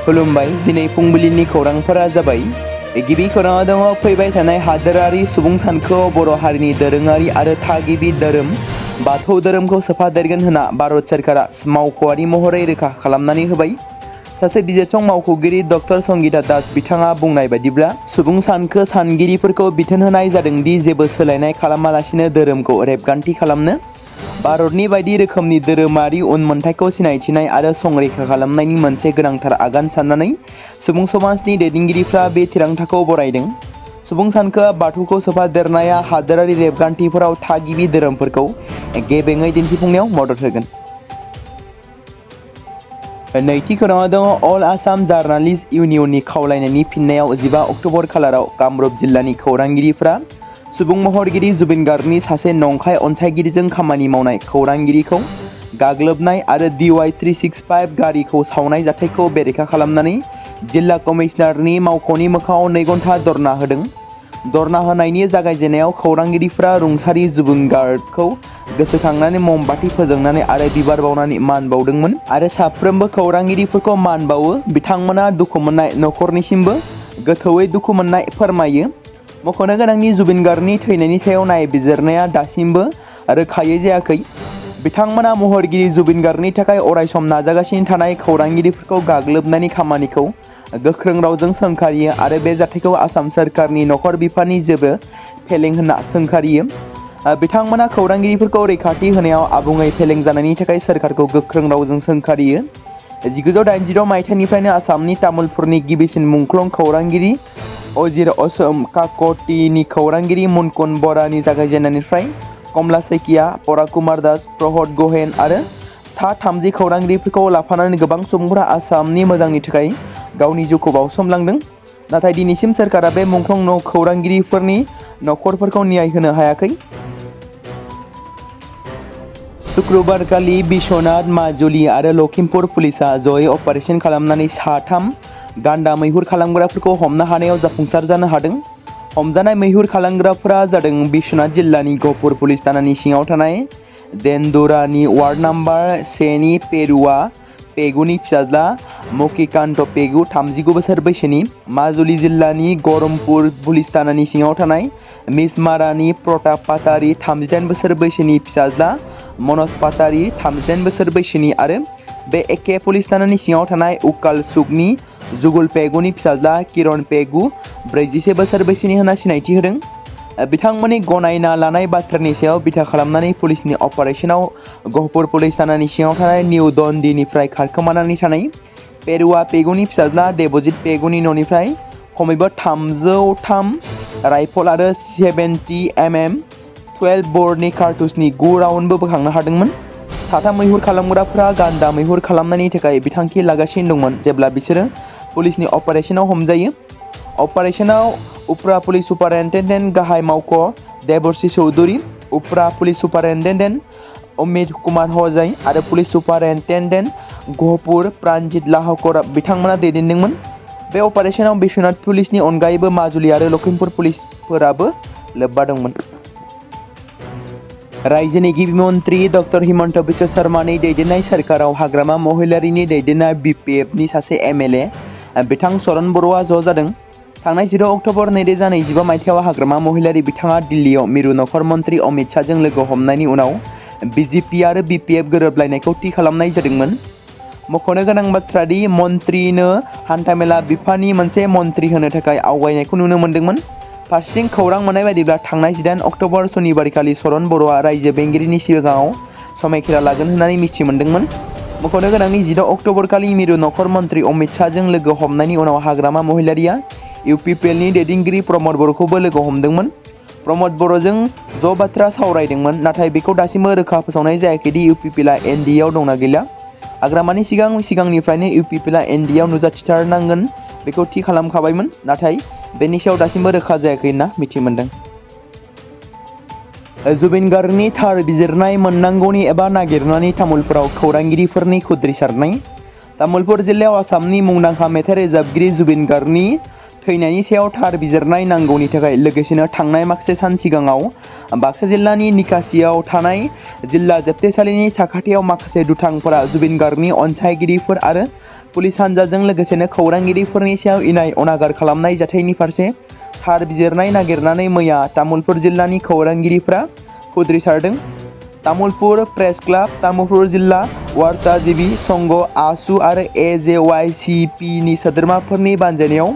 खुलुमबाय दिनै फुंबिलिनि खौरांफोरा जाबाय गिबि खौराङाव दङ फैबाय थानाय हादोरारि सुबुं सानखोआव बर' हारिनि दोरोङारि आरो थागिबि धोरोम बाथौ धोरोमखौ सोफादेरगोन होनना भारत सोरखारा मावख'आरि महरै रोखा खालामनानै होबाय। सासे बिजिरसं मावख'गिरि डक्टर संगीता दास बिथाङा बुंनाय बायदिब्ला सुबुं सानखो सानगिरिफोरखौ बिथोन होनाय जादों दि जेबो सोलायनाय खालामालासिनो धोरोमखौ रेबगान्थि खालामनो, भारतनि बायदि रोखोमनि धोरोमारि उनमोनथाइखौ सिनायथिनाय आरो संरैखा खालामनायनि मोनसे गोनांथार आगान साननानै सुबुं समाजनि दैदेनगिरिफ्रा बे थिरांथाखौ बरायदों। सुबुं सानखोआ बाथौखौ सोफादेरनाया हादोरारि रेबगान्थिफोराव थागिबि धोरोमफोरखौ गेबेङै दिन्थिफुंनायाव मदद होगोन। नैथि खौराङाव दङ अल आसाम जार्नालिस्ट इउनियननि खावलायनायनि फिननायाव 15 अक्ट'बर खालाराव कामरुप जिल्लानि खौरांगिरिफ्रा सुबुं महरगिरि जुबिन गार्गनि सासे नंखाय अनसायगिरिजों खामानि मावनाय खौरांगिरिखौ गाग्लोबनाय आरो DY 365 गारिखौ सावनाय जाथायखौ बेरेखा खालामनानै जिल्ला कमिशनारनि मावख'नि मोखाङाव 2 घन्टा धरना होदों। धरना होनायनि जागायजेननायाव खौरांगिरिफ्रा रुंसारि जुबिन गार्गखौ गोसोखांनानै ममबाति फोजोंनानै आरो बिबार बावनानै मान बावदोंमोन आरो साफ्रोमबो खौरांगिरिफोरखौ मान बावो। बिथांमोना दुखु मोननाय नखरनिसिमबो गोथौयै दुखु मोननाय फोरमायो। मख'नो गोनांनि जुबिन गार्गनि थैनायनि सायाव नायबिजिरनाया दासिमबो रोखायै जायाखै। बिथांमोना महरगिरि जुबिन गार्गनि थाखाय अरायसम नाजागासिनो थानाय खौरांगिरिफोरखौ गाग्लोबनायनि खामानिखौ गोख्रों रावजों सोंखारियो आरो बे जाथायखौ आसाम सोरखारनि नखर बिफाननि जेबो फेलें होनना सोंखारियो। बिथांमोना खौरांगिरिफोरखौ रैखाथि होनायाव आबुङै फेलें जानायनि थाखाय सोरखारखौ गोख्रों रावजों सोंखारियो। 1986 मायथाइनिफ्रायनो आसामनि तामुलपुरनि गिबिसिन मुंख्लं खौरांगिरि अजीर असम काकतीनि खौरांगिरि मुनकुन बरानि जागायजेननायनिफ्राय कमला सैकिया, पराकुमार दास, प्रहद गहेन आरो सा 30 खौरांगिरिफोरखौ लाफानानै गोबां सुबुंफोरा आसामनि मोजांनि थाखाय गावनि जिउखौ बावसोमलांदों। नाथाय दिनैसिम सोरखारा बे मुंख्लं खौरांगिरिफोरनि नखरफोरखौ न्याय होनो हायाखै। शुक्रबारखालि बिश्वनाथ, माजुलि आरो लखिमपुर पुलिसआ जयै अपारेशन खालामनानै सा 3 गान्दा मैहुर खालामग्राफोरखौ हमनो हानायाव जाफुंसार जानो हादों। हमजानाय मैहुर खालामग्राफोरा जादों बिश्वनाथ जिल्लानि गहपुर पुलिस थानानि सिङाव थानाय देनदुरानि वार्ड नाम्बार 1 नि पेरुवा पेगुनि फिसाज्ला मकिकान्त पेगु 39 बोसोर बैसोनि, माजुलि जिल्लानि गरमपुर पुलिस थानानि सिङाव थानाय मिसमारानि प्रताप पातारि 38 बोसोर बैसोनि फिसाज्ला मनज पातारि 38 बोसोर बैसोनि आरो बे एके पुलिस थानानि सिङाव थानाय उकाल सुकनि जुगुल पेगुनि फिसाज्ला किरण पेगु 41 बोसोर बैसोनि होनना सिनायथि होदों। बिथांमोननि गनायना लानाय बाथ्रानि सायाव बिथा खालामनानै पुलिसनि अपारेशनाव गहपुर पुलिस थानानि सिङाव थानाय निउ दन्दिनिफ्राय खारखोमानानै थानाय पेरुवा पेगुनि फिसाज्ला देबजित पेगुनि न'निफ्राय खमैबो 303 राइफल आरो 70 mm 12 बरनि कारतुसनि 9 राउन्डबो बोखांनो हादोंमोन। साथाम मैहुर खालामग्राफोरा गान्दा मैहुर खालामनायनि थाखाय बिथांखि लागासिनो दंमोन जेब्ला बिसोरो पुलिसनि अपारेशनाव हमजायो। अपारेशनाव उफ्रा पुलिस सुपारिनटेन्डेन्ट गाहाय मावख' देबश्री चौधुरी, उफ्रा पुलिस सुपारिनटेन्डेन्ट अमित कुमार हजाई आरो पुलिस सुपारिनटेन्डेन्ट गहपुर प्राणजित लाहकर बिथांमोना दैदेनदोंमोन। बे अपारेशनाव बिश्वनाथ पुलिसनि अनगायैबो माजुलि आरो लखिमपुर पुलिसफोराबो लोब्बा दंमोन। रायजोनि गिबि मन्त्रि डक्टर हिमन्त बिश्व शर्मानि दैदेननाय सोरखाराव हाग्रामा महिलारिनि दैदेननाय BPFनि सासे MLA बिथां चरण बर'आ ज' जादों। थांनाय 16 अक्ट'बर 2025 मायथाइयाव हाग्रामा महिलारि बिथाङा दिल्लीयाव मिरु नखर मन्त्रि अमित शाहजों लोगो हमनायनि उनाव BJP आरो BPF गोरोबलायनायखौ थि खालामनाय जादोंमोन। मख'नो गोनां बाथ्रा दि मन्त्रीनो हान्थामेला बिफाननि मोनसे मन्त्रि होनो थाखाय आवगायनायखौ नुनो मोन्दोंमोन। फारसेथिं खौरां मोननाय बायदिब्ला थांनाय 18 अक्ट'बर सनिबारखालि चरण बर'आ रायजो बेंगिरिनि सिगाङाव समायखिरा लागोन होननानै मिथि मोन्दोंमोन। मख'नो गोनांनि 16 अक्ट'बरखालि मिरु नखर मन्त्रि अमित शाहजों लोगो हमनायनि उनाव हाग्रामा महिलारिया UPPLनि दैदेनगिरि प्रमद बर'खौबो लोगो हमदोंमोन। प्रमद बर'जों ज' बाथ्रा सावरायदोंमोन, नाथाय बेखौ दासिमबो रोखा फोसावनाय जायाखै दि UPPLआ NDAआव दंना गैला। हाग्रामानि सिगांनिफ्रायनो UPPLआ NDAआव नुजाथिथारनांगोन बेखौ थि खालामखाबायमोन, नाथाय बेनि सायाव दासिमबो रोखा जायाखै होनना मिथि मोन्दों। जुबिन गार्गनि थार बिजिरनाय मोननांगौनि एबा नागिरनानै तामुलपुराव खौरांगिरिफोरनि खुद्रिसारनाय। तामुलपुर जिल्लायाव आसामनि मुंदांखा मेथाइ रोजाबगिरि जुबिन गार्गनि थैनायनि सायाव थार बिजिरनाय नांगौनि थाखाय लोगोसेनो थांनाय माखासे सान सिगाङाव बाक्सा जिल्लानि निकासियाव थानाय जिल्ला जोबथेसालिनि साखाथियाव माखासे दुथांफोरा जुबिन गार्गनि अनसायगिरिफोर आरो पुलिस हान्जाजों लोगोसेनो खौरांगिरिफोरनि सायाव इनाय अनागार खालामनाय जाथायनि फारसे थार बिजिरनाय नागिरनानै मैया तामुलपुर जिल्लानि खौरांगिरिफ्रा उद्रिसारदों। तामुलपुर प्रेस क्लाब, तामुलपुर जिल्ला वार्ताजिबि संघ आसु आरो AJYCP नि सोद्रोमाफोरनि बानजायनायाव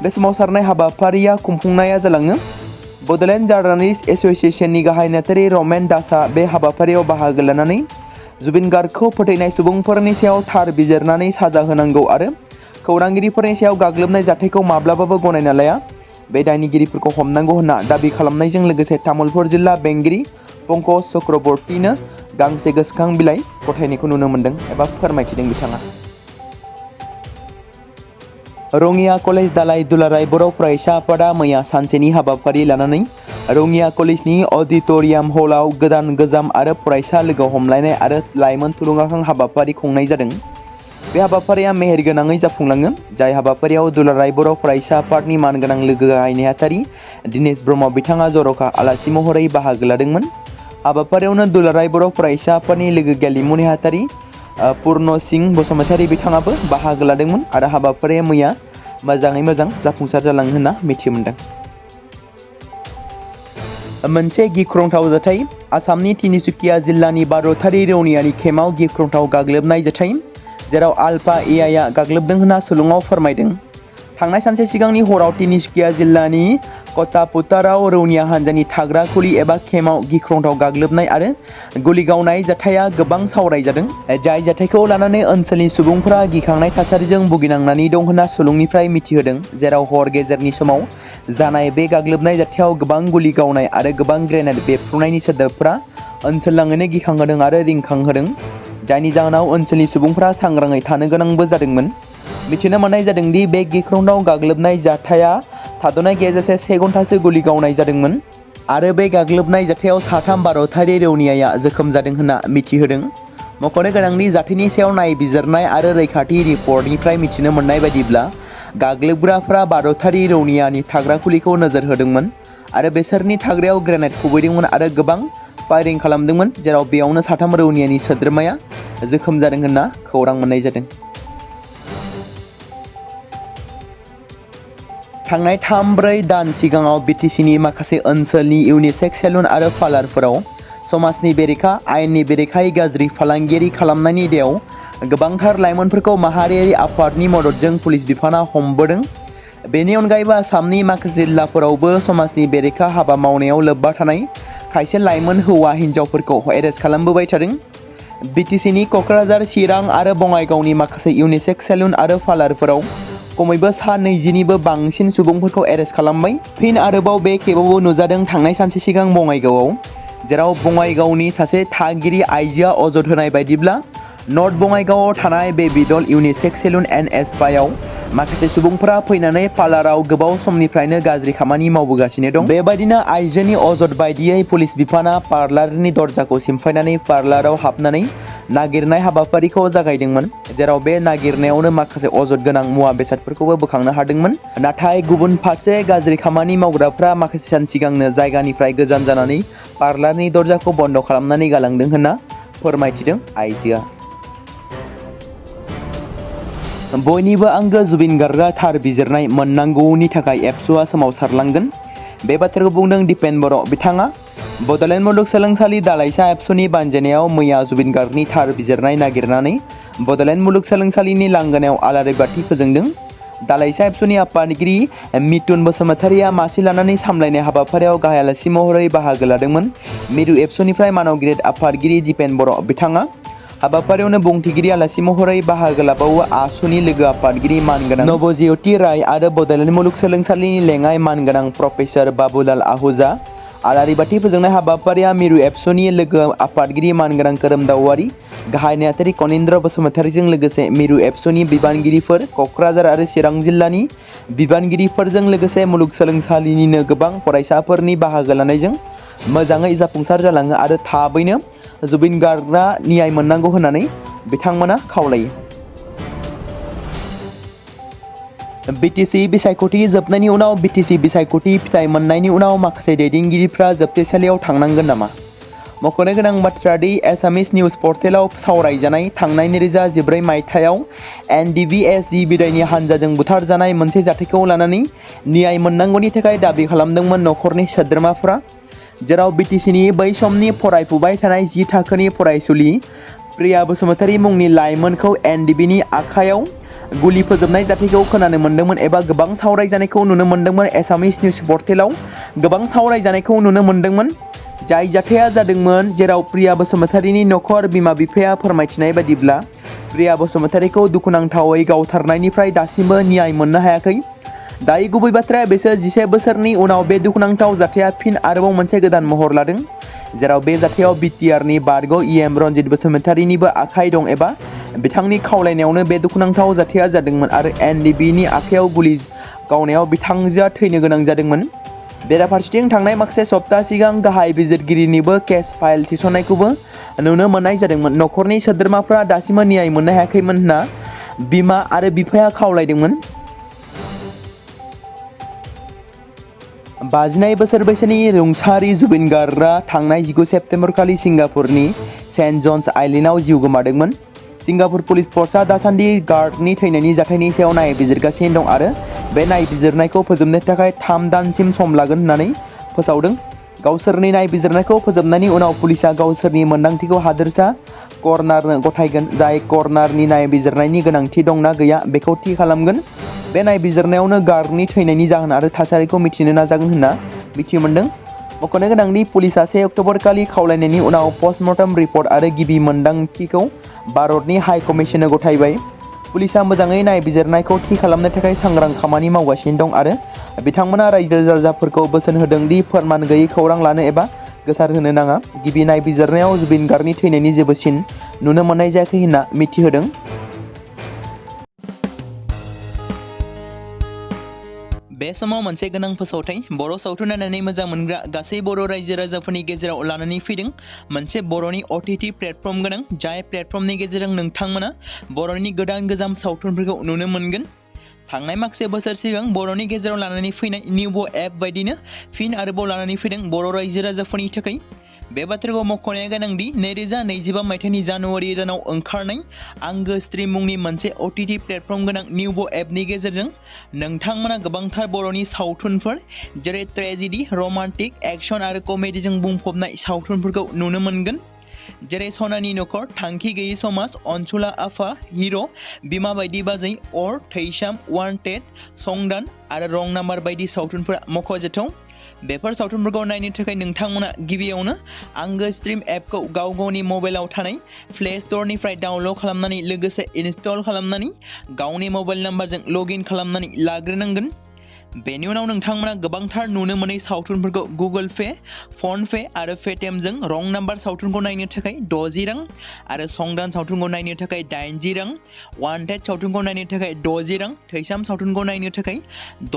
बे सोमावसारनाय हाबाफारिया खुंफुंनाया जालाङो। बड'लेण्ड जार्नालिस्ट एस'सिएशननि गाहाय नेहाथारि रमेन दासआ बे हाबाफारियाव बाहागो लानानै जुबिन गार्गखौ फोथैनाय सुबुंफोरनि सायाव थार बिजिरनानै साजा होनांगौ आरो खौरांगिरिफोरनि सायाव गाग्लोबनाय जाथायखौ माब्लाबाबो गनायना लाया, बे दायनिगिरिफोरखौ हमनांगौ होनना दाबि खालामनायजों लोगोसे तामुलपुर जिल्ला बेंगिरि पंकज चक्रबर्तीनो गांसे गोसोखां बिलाइ गथायनायखौ नुनो मोन्दों एबा फोरमायथिदों बिथाङा। रङिया कलेज दालाइ दुलाराय बर' फरायसा आफादा मैया सानसेनि हाबाफारि लानानै रङिया कलेजनि अडिट'रियाम हलाव गोदान गोजाम आरो फरायसा लोगो हमलायनाय आरो लाइमोन थुलुंगाखां हाबाफारि खुंनाय जादों। बे हाबाफारिया मेहेरगोनाङै जाफुंलाङो, जाय हाबाफारियाव दुलाराय बर' फरायसा आफादनि मानगोनां लोगो गाहाय नेहाथारि दिनेश ब्रह्म बिथाङा जर'खा आलासि महरै बाहागो लादोंमोन। हाबाफारियावनो दुलाराय बर' फरायसा आफादनि लोगो गेलेमु नेहाथारि पुर्ण सिंह बसुमतारी बिथाङाबो बाहागो लादोंमोन आरो हाबाफारिया मैया मोजाङै मोजां जाफुंसार जालाङो होनना मिथि मोन्दों। मोनसे गिख्रंथाव जाथाय, आसामनि तिनिसुकिया जिल्लानि भारतारि रौनियानि केम्पआव गिख्रंथाव गाग्लोबनाय जाथाय, जेराव आलफा एआइआ गाग्लोबदों होनना सुलुङाव फोरमायदों। थांनाय सानसे सिगांनि हराव तिनिसुकिया जिल्लानि कटापुताराव रौनिया हान्जानि थाग्रा खुलि एबा केम्पआव गिख्रंथाव गाग्लोबनाय आरो गुलि गावनाय जाथाया गोबां सावरायजादों, जाय जाथायखौ लानानै ओनसोलनि सुबुंफोरा गिखांनाय थासारिजों भुगिनांनानै दं होनना सुलुंनिफ्राय मिथिहोदों। जेराव हर गेजेरनि समाव जानाय बे गाग्लोबनाय जाथायाव गोबां गुलि गावनाय आरो गोबां ग्रेनेड बेरफ्रुनायनि सोदोबफोरा ओनसोल नाङैनो गिखांहोदों आरो रिंखांहोदों, जायनि जाहोनाव ओनसोलनि सुबुंफोरा सांग्राङै थानो गोनांबो जादोंमोन। मिथिनो मोननाय जादोंदि बे गिख्रंथाव गाग्लोबनाय जाथाया थाद'नाय गैयाजासे 1 घन्टासो गुलि गावनाय जादोंमोन आरो बे गाग्लोबनाय जाथायाव साथाम भारतारि रौनियाया जोखोम जादों होनना मिथिहोदों। मख'नो गोनांदि जाथायनि सायाव नायबिजिरनाय आरो रैखाथि रिपर्टनिफ्राय मिथिनो मोननाय बायदिब्ला गाग्लोबग्राफ्रा भारतारि रौनियानि थाग्रा खुलिखौ नोजोर होदोंमोन आरो बिसोरनि थाग्रायाव ग्रेनेड खुबैदोंमोन आरो गोबां फायरिं खालामदोंमोन, जेराव बेयावनो साथाम रौनियानि सोद्रोमाया जोखोम जादों होनना खौरां मोननाय जादों। थांनाय 3-4 दान सिगाङाव बिटिसिनि माखासे ओनसोलनि इउनिसेक्स सेलुन आरो पार्लारफोराव समाजनि बेरेखा, आयेननि बेरेखायै गाज्रि फालांगियारि खालामनायनि दायाव गोबांथार लाइमोनफोरखौ माहारियारि आफादनि मददजों पुलिस बिफाना हमबोदों। बेनि अनगायैबो आसामनि माखासे जिल्लाफोरावबो समाजनि बेरेखा हाबा मावनायाव लोब्बा थानाय खायसे लाइमोन हौवा हिन्जावफोरखौ एरेस्ट खालामबोबाय थादों। बिटिसिनि क'क्राझार, चिरां आरो बङाइगावनि माखासे इउनिसेक्स सेलुन आरो पार्लारफोराव खमैबो 20निबो बांसिन सुबुंफोरखौ एरेस्ट खालामबाय। फिन आरोबाव बे खेबावबो नुजादों थांनाय सानसे सिगां बङाइगावआव, जेराव बङाइगावनि सासे थागिरि आइजोआ अजद होनाय बायदिब्ला नर्थ बङाइगावआव थानाय बे बिदल इउनिसेक्स सेलुन NS-5आव माखासे सुबुंफोरा फैनानै पार्लाराव गोबाव समनिफ्रायनो गाज्रि खामानि मावबोगासिनो दं। बेबायदिनो आइजोनि अजद बायदियै पुलिस बिफाना पार्लारनि दरजाखौ सिमफायनानै पार्लाराव हाबनानै नागिरनाय हाबाफारिखौ जागायदोंमोन, जेराव बे नागिरनायावनो माखासे अजद गोनां मुवा बेसादफोरखौबो बोखांनो हादोंमोन। नाथाय गुबुन फारसे गाज्रि खामानि मावग्राफ्रा माखासे सान सिगांनो जायगानिफ्राय गोजान जानानै पार्लारनि दरजाखौ बन्द' खालामनानै गालांदों होनना फोरमायथिदों आइजोआ। बयनिबो आंगो जुबिन गार्गआ थार बिजिरनाय मोननांगौनि थाखाय एबसुआ सोमावसारलांगोन, बे बाथ्राखौ बुंदों दिपेन बर'। बिथाङा बड'लेण्ड मुलुगसोलोंसालि दालाइसा एबसुनि बानजायनायाव मैया जुबिन गार्गनि थार बिजिरनाय नागिरनानै बड'लेण्ड मुलुगसोलोंसालिनि लांगोनायाव आलारि बाथि फोजोंदों। दालाइसा एबसुनि आफादगिरि मिथुन बसुमतारीया मासि लानानै सामलायनाय हाबाफारियाव गाहाय आलासि महरै बाहागो लादोंमोन। मिरु एबसुनिफ्राय मानव गिरेड आफादगिरि दिपेन बर'। बिथाङा हाबाफारियावनो बुंथिगिरि आलासि महरै बाहागो लाबावो आसुनि लोगो आफादगिरि मानगोनां नवज्योति राय आरो बड'लेण्ड मुलुगसोलोंसालिनि लेङाइ मानगोनां प्रफेसार बाबुलाल आहूजा। आलारि बाथि फोजोंनाय हाबाफारिया मिरु एबसुनि लोगो आफादगिरि मानगोनां खोरोमदावारि, गाहाय नेहाथारि कनिन्द्र बसुमतारीजों लोगोसे मिरु एबसुनि बिबानगिरिफोर, क'क्राझार आरो चिरां जिल्लानि बिबानगिरिफोरजों लोगोसे मुलुगसोलोंसालिनिनो गोबां फरायसाफोरनि बाहागो लानायजों मोजाङै जाफुंसार जालाङो आरो थाबैनो जुबिन गार्गआ न्याय मोननांगौ होननानै बिथांमोना खावलायो। बिटिसि बिसायख'थि जोबनायनि उनाव बिटिसि बिसायख'थि फिथाइ मोननायनि उनाव माखासे दैदेनगिरिफ्रा जोबथेसालियाव थांनांगोन नामा? मख'नो गोनां बाथ्रा दि एसामिस निउज पर्टेलाव सावरायजानाय थांनाय 2014 मायथाइयाव NDBSG बिदायनि हानजाजों बुथारजानाय मोनसे जाथायखौ लानानै न्याय मोननांगौनि थाखाय दाबि खालामदोंमोन नखरनि सोद्रोमाफोरा, जेराव BTCनि बै समनि फरायफुबाय थानाय 10 थाखोनि फरायसुलि प्रिया बसुमतारी मुंनि लाइमोनखौ NDBनि आखायाव गुलि फोजोबनाय जाथायखौ खोनानो मोन्दोंमोन एबा गोबां सावरायजानायखौ नुनो मोन्दोंमोन। एसामिस निउज पर्टेलाव गोबां सावरायजानायखौ नुनो मोन्दोंमोन, जाय जाथाया जादोंमोन जेराव प्रिया बसुमतारीनि नखर बिमा-बिफाया फोरमायथिनाय बायदिब्ला प्रिया बसुमतारीखौ दुखुनांथावै गावथारनायनिफ्राय दासिमबो न्याय मोननो हायाखै। दायो गुबै बाथ्राया बेसो 11 बोसोरनि उनाव बे दुखुनांथाव जाथाया फिन आरोबाव मोनसे गोदान महर लादों, जेराव बे जाथायाव BTRनि बारग' EM रनजित बसुमतारीनिबो आखाइ दं एबा बिथांनि खावलायनायावनो बे दुखुनांथाव जाथाया जादोंमोन आरो NDBनि आखायाव गुलि गावनायाव बिथांजोआ थैनो गोनां जादोंमोन। बेराफारसेथिं थांनाय माखासे सप्ता सिगां गाहाय बिजिरगिरिनिबो केस फाइल थिसननायखौबो नुनो मोननाय जादोंमोन। नखरनि सोद्रोमाफ्रा दासिमबो न्याय मोननो हायाखैमोन होनना बिमा आरो बिफाया खावलायदोंमोन। 59 बोसोर बैसोनि रुंसारि जुबिन गार्गआ थांनाय 19 सेप्तेम्बर खालि सिंगापुरनि सेन्ट जन्स आइलेन्डआव जिउ गोमादोंमोन। सिंगापुर पुलिस फर्सआ दासान्दि गार्गनि थैनायनि जाथायनि सायाव नायबिजिरगासिनो दं आरो बे नायबिजिरनायखौ फोजोबनो थाखाय 3 दानसिम सम लागोन होननानै फोसावदों। गावसोरनि नायबिजिरनायखौ फोजोबनायनि उनाव पुलिसआ गावसोरनि मोनदांथिखौ हादोरसा करनारनो गथायगोन, जाय करनारनि नायबिजिरनायनि गोनांथि दंना गैया बेखौ थि खालामगोन। बे नायबिजिरनायावनो गार्गनि थैनायनि जाहोन आरो थासारिखौ मिथिनो नाजागोन होनना मिथिमोन्दों। मख'नो गोनांदि पुलिसआ 1 अक्ट'बर खालि खावलायनायनि उनाव पस्टमर्टम रिपर्ट आरो गिबि मोनदांथिखौ भारतनि हाइ कमिसननो गथायबाय। पुलिसआ मोजाङै नायबिजिरनायखौ थि खालामनो थाखाय सांग्रां खामानि मावगासिनो दं आरो बिथांमोना रायजो-राजाफोरखौ बोसोन होदों दि फोरमान गैयै खौरां लानो एबा गोसारहोनो नाङा। गिबि नायबिजिरनायाव जुबिन गार्गनि थैनायनि जेबो सिन नुनो मोननाय जायाखै होनना मिथिहोदों। बे समाव मोनसे गोनां फोसावथाय बर' सावथुन नायनानै मोजां मोनग्रा गासै बर' रायजो-राजाफोरनि गेजेराव लानानै फैदों मोनसे बर'नि OTT प्लेटफर्म गोनां, जाय प्लेटफर्मनि गेजेरजों नोंथांमोना बर'नि गोदान सावथुनफोरखौ नुनो मोनगोन। थांनाय माखासे बोसोर सिगां बर'नि गेजेराव लानानै फैनाय निउबो एप बायदिनो फिन आरोबाव लानानै फैदों बर' रायजो-राजाफोरनि थाखाय। बे बाथ्राखौ मख'नाया गोनांदि 2025 मायथाइनि जानुवारि दानाव ओंखारनाय आंगो स्ट्रीम मुंनि मोनसे OTT प्लेटफर्म गोनां निउबो एपनि गेजेरजों नोंथांमोना गोबांथार बर'नि सावथुनफोर जेरै ट्रेजेडी, रमान्टिक, एक्शन आरो कमेडीजों बुंफबनाय सावथुनफोरखौ नुनो मोनगोन, जेरै सनानि नखर, थांखि गैयै समाज, अनसुला आफा, हिर', बिमा बायदि बाजै, अर, थैसाम, वान्टेड, संदान आरो रं नाम्बार बायदि सावथुनफोरा मख'जाथाव। बेफोर सावथुनफोरखौ नायनो थाखाय नोंथांमोना गिबियावनो आंगो स्ट्रीम एपखौ गावनि मबाइलाव थानाय प्ले स्ट'रनिफ्राय डाउनल'ड खालामनानै लोगोसे इनस्टल खालामनानै गावनि मबाइल नाम्बारजों लगइन खालामनानै लाग्रोनांगोन। बेनि उनाव नोंथांमोना गोबांथार नुनो मोनै सावथुनफोरखौ गुगोल पे, फन पे आरो पेटिएमजों रं नाम्बार सावथुनखौ नायनो थाखाय 60 रां आरो संदान सावथुनखौ नायनो थाखाय 80 रां, वान्टेड सावथुनखौ नायनो थाखाय 60 रां, थैसाम सावथुनखौ नायनो थाखाय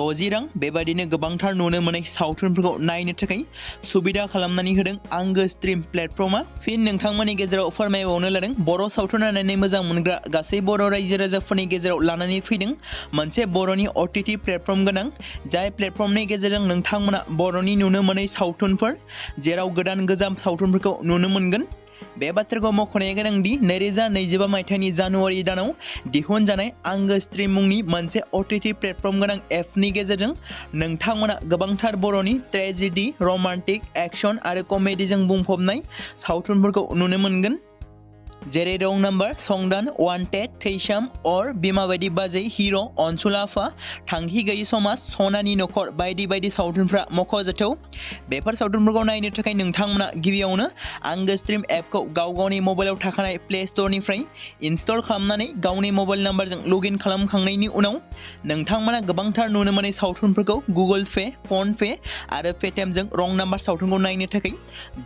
60 रां, बेबादिनो गोबांथार नुनो मोनै सावथुनफोरखौ नायनो थाखाय सुबिदा खालामनानै होदों आंगो स्ट्रीम प्लेटफर्मआ। फिन नोंथांमोननि गेजेराव फोरमायबावनो लादों बर' सावथुन नायनानै मोजां मोनग्रा गासै बर' रायजो-राजाफोरनि गेजेराव लानानै फैदों मोनसे बर'नि OTT प्लेटफर्म गोनां, जाय प्लेटफर्मनि गेजेरजों नोंथांमोना बर'नि नुनो मोनै सावथुनफोर जेराव गोजाम सावथुनफोरखौ नुनो मोनगोन। बे बाथ्राखौ मख'नाया गोनांदि 2025 मायथाइनि जानुवारि दानाव दिहुनजानाय आंगो स्ट्रीम मुंनि मोनसे OTT प्लेटफर्म गोनां एपनि गेजेरजों नोंथांमोना गोबांथार बर'नि ट्रेजेडी, रमान्टिक, एक्शन आरो कमेडीजों बुंफबनाय सावथुनफोरखौ नुनो मोनगोन, जेरै रं नाम्बार, संदान, वान्टेड, थैसाम, अर, बिमा बायदि बाजै, हिर', अनसुला आफा, थांखि गैयै समाज, सनानि नखर बायदि बायदि सावथुनफ्रा मख'जाथाव। बेफोर सावथुनफोरखौ नायनो थाखाय नोंथांमोना गिबियावनो आंगो स्ट्रीम एपखौ गावनि मबाइलाव थाखानाय प्ले स्ट'रनिफ्राय इनस्टल खालामनानै गावनि मबाइल नाम्बारजों लगइन खालामखांनायनि उनाव नोंथांमोना गोबांथार नुनो मोनै सावथुनफोरखौ गुगोल पे, फन पे आरो पेटिएमजों रं नाम्बार सावथुनखौ नायनो थाखाय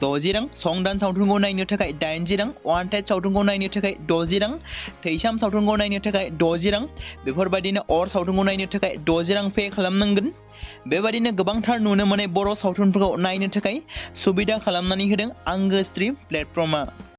60 रां, संदान सावथुनखौ नायनो थाखाय 80 रां, वान्टेड सावथुनखौ नायनो थाखाय 60 रां, थैसाम सावथुनखौ नायनो थाखाय 60 रां, बेफोरबायदिनो अर सावथुनखौ नायनो थाखाय 60 रां पे खालामनांगोन। बेबायदिनो गोबांथार नुनो मोनै बर' सावथुनफोरखौ नायनो थाखाय सुबिदा खालामनानै होदों आंगो स्ट्रीम प्लेटफर्मआ।